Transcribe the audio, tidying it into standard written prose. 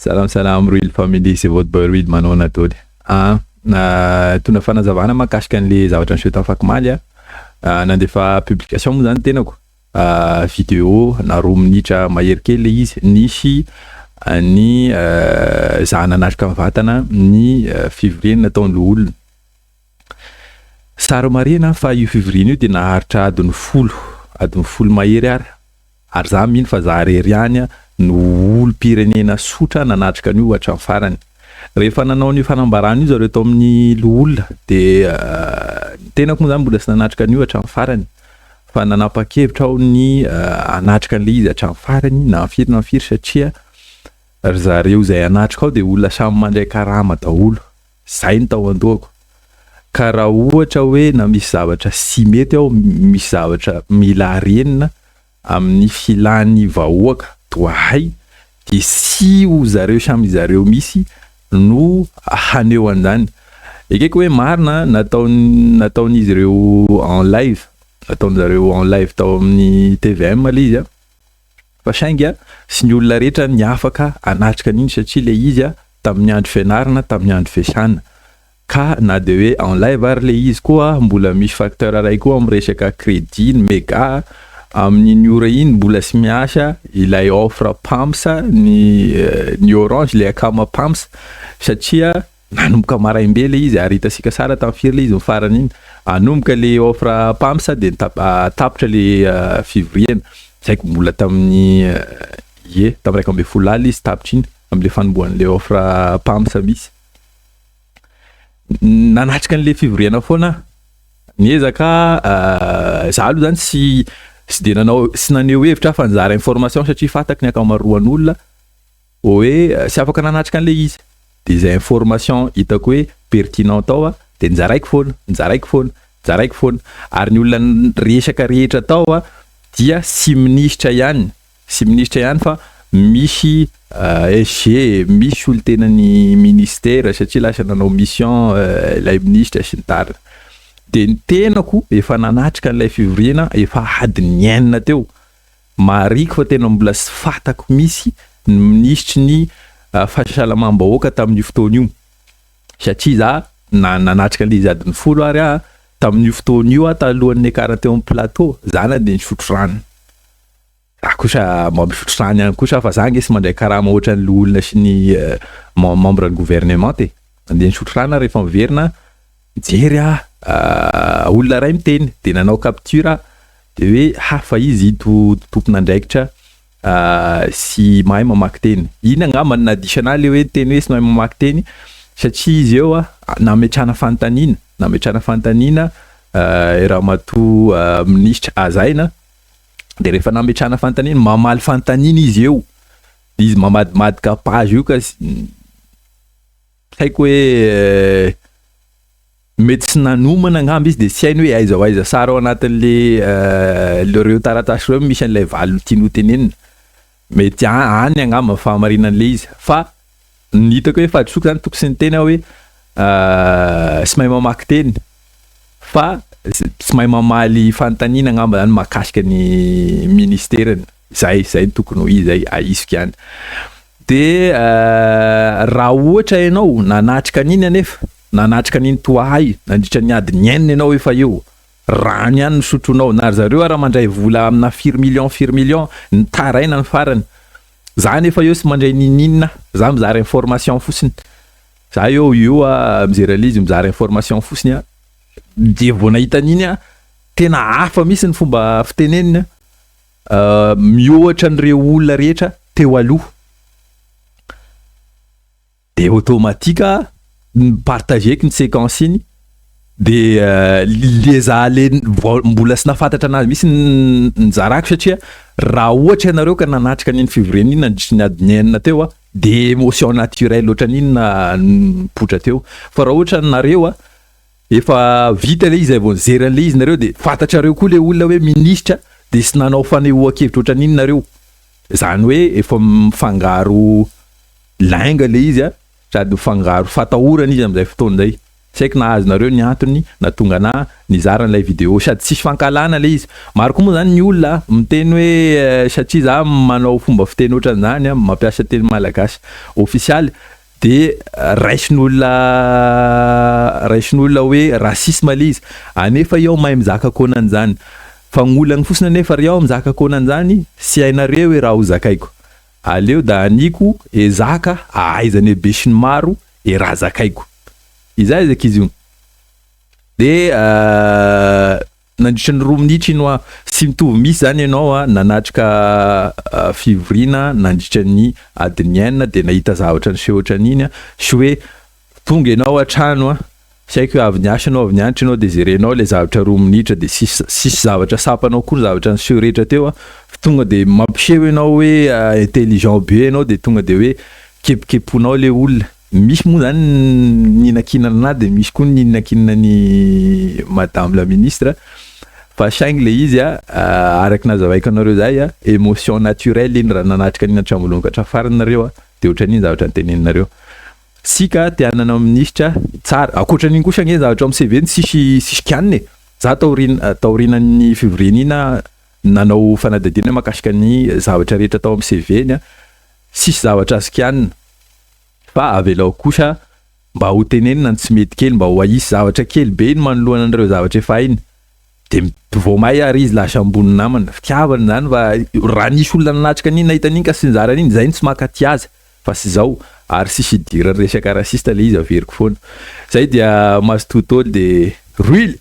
Salam salam Real family, c'est votre boy Real manao nataony. Ah, tondra fanazavana mahakasika an'le zavatra niseho tamin'ny fakomaly a. Ah, nandefa publication moa zany tenako. Ah, vidéo na 2 minitra mahery kely le izy nisy ny za nanatrika mivantana ny fivoriana nataon'ny olona. Sary marina fa io fivoriana io dia naharitra adiny 10, adiny 10 mahery ary za mino fa za rery ihany no olom-pirenena sotra nanatrika an'io hatramin'ny farany. Rehefa nanao ny fanambarana io zareo tao amin'ny loholona de ny tenako moa zany mbola tsy nanatrika an'io hatramin'ny farany fa nanapa-kevitra aho ny hanatrika an'le izy hatramin'ny farany na firy na firy, satria ry zareo izay hanatrika ao de olona samy mandray karama daholo, zay ny tao an-dohako. Ka raha ohatra hoe na misy zavatra sy mety ao, misy zavatra mila arenina amin'ny filan'ny vahoaka toa ahy, de sy ho zareo samy zareo misy no haneho an'izany. Ekeko hoe marina nataon'izy ireo en live, nataon'zareo en live tao amin'ny TVM le izy a, fa saingy a sy ny olona rehetra ny afaka hanatrika an'iny satria le izy a tamin'ny andro fianarana, tamin'ny andro fiasana. Ka na de hoe en live ary le izy koa, mbola misy facteur ray koa amin'ny resaka crédit ny méga amin'iny ora iny, mbola sy miasa ilay offre Pams ny Orange, le akama Pams, satria nanomboka maraim-be le izy ary hitantsika sara tamin'ny firy le izy ny farany iny anomboka le offre Pams, de tapitra le fivoriana, tsy haiko, mbola tamin'ny ie tamin'ny 11 alina izy tapitra iny am'le fanombohan'le offre Pams. Misy nanatrika an'le fivoriana foana niezaka za aloha zany sy de nanao sy naneho hevitra fa nizara information, satria fantako ny ankamaroan'olona hoe sy afaka nanatrika an'le izy, de zay information hitako hoe pertinent tao a de nizaraiko foana, nizaraiko foana, nizaraiko foana. Ary ny olona resaka rehetra tao a dia sy minisitra ihany, sy minisitra ihany, fa misy SG, misy olo tenany ministère satria lasa nanao mission ilay minisitra sy ny tariny. De ny tenako efa nanatrika an'ilay fivoriana efa adiny 6 teo, mariko fa tena mbola sy fantako misy ny minisitry ny fahasalamam-bahoaka tamin'io fotoana io, satria za na nanatrika an'le izy adiny 10 ary aho tamin'io fotoana io. Aho talohan'ny niakarana teo amin'ny plateau za nandeha nisotro rano. Za kosa mba misotro rano ihany kosa fa za nge sy mandray karama ohatran'ny loholona sy ny membre ny gouvernement e. Nandeha nisotro rano aho, rehefa miverina mijery aho olona ray miteny, de nanao capture aho, de hoe hafa izy ito, tompon'andraikitra sy mahay mamaky teny. Iny angamba no nahadiso anahy le hoe teny hoe sy mahay mamaky teny, satria izy eo a nametrahana fanontaniana ramatoa minisitra Hazaina, de rehefa nametrahana fanontaniana, mamaly fanontaniana izy eo, izy mamadimadika page io, ka tsy haiko hoe mety tsy nanomana angamba izy, de tsy hainy hoe aiza ho aiza sary ao anatin'le le reo taratasy reo misy an'ilay valiny tiany ho tenenina. Mety any angamba fahamarinan'le izy, fa ny hitako hoe fahadisoako zany, tokony sy niteny aho hoe sy mahay mamaky teny fa tsy mahay mamaly fanontaniana angamba zany mahakasika ny ministerany. Zay no tokony ho izy, zay ahisiko ihany. De raha ohatra ianao nanatrika an'iny anefa, nanatrika an'iny toa ahy nandritra ny adiny 6 ianao efa eo, rano ihany no sotronao, na ry zareo ara mandray vola amina firy million, firy million, nitaraina ny farany. Za nefa eo sy mandray nininona, za mizara information fotsiny. Za eo io a mijery an'izy mizara information fotsiny a, de vao nahita an'iny a tena hafa mihitsy ny fomba fiteneniny mihoatra an'ireo olona rehetra teo aloha, de automatique nipartageko ny séquence iny, de le za le vao mbola sy nahafantatra anazy mihitsy nizarako, satria raha ohatra ianareo ka nanatrika an'iny fivoriana iny nandritry ny adiny 6 teo a de émotion naturelle ohatran'iny na nipoitra teo. Fa raha ohatra nareo a efa vita le izy zay vao nijery an'le izy nareo, de fantatrareo koa le olona hoe minisitra, de sy nanao fanehoan-kevitra ohatran'iny nareo, zany hoe efa mifangaro lainga le izy a sady mifangaro fatahorana izy am'izay fotoana zay. Tsy haiko na azonareo ny antony nahatonga anah nizara an'ilay video sady tsisy fankahalana ilay izy. Maro koa moa zany ny olona miteny hoe satria za manao fomba fiteny ohatran'izany, mampiasa teny malagasy ofisialy de raisin'olona raisin'olona hoe racisme ilay izy. Anefa iaho mahay mizaka kôna an'izany. Fa ny olagny fotsiny anefa ry iaho mizaka kôna an'izany tsy hainareo hoe raha ho zakaiko. Aleo da aniko ezaka ahaizan'ny besinimaro e raha zakaiko. Izay aza ankizy io. De nandritra ny 2 minitra iny hoa, tsy mitovy misy zany ianao a nanatrika fivoriana nandritra ny adiny enina de nahita zavatra niseho ohatran'iny a, sy hoe tonga ianao an-trano a, tsy haiko hoe avy niasa ianao avy nianatra ianao de jerenao le zavatra 2 minitra de tsisy tsisy zavatra tsapanao akory zavatra niseho rehetra teo a, fa tonga de mampiseho ianao hoe intelligent be ianao de tonga de hoe kepokeponao le olona. Misy moa zany ny nihinakinana anah de misy koa ny nihinakinana ny madame la ministre fa saingy le izy a araka ny nazavaiko anareo zay a émotion naturelle iny raha nanatrika an'iny hatramin'ny voalohany ka hatramin'ny farany nareo a de ohatran'iny zavatra noteneninareo. Tsika te hanana minisitra tsara, ankoatran'iny kosa anie zavatra ao amin'ny CV-ny tsisy tsisy kianina e! Za taoriana taorianan'ny fivoriana iny aho nanao fanadihadiana mahakasika ny zavatra rehetra tao amin'ny CV-ny a, tsisy zavatra azo kianina. Fa avelao kosa mba ho tenenina ny tsy mety kely mba ho ahisy zavatra kely be iny manoloana an'ireo zavatra efa hainy de vao may ary izy lasa ambony namana, fitiavana izany fa raha nisy olona nanatrika an'iny nahita an'iny ka sy nizara an'iny zay no tsy mankatia azy fa sy zao ary tsisy idiran'ny resaka raciste le izy averiko foana zay dia mazotoa daholo de roily!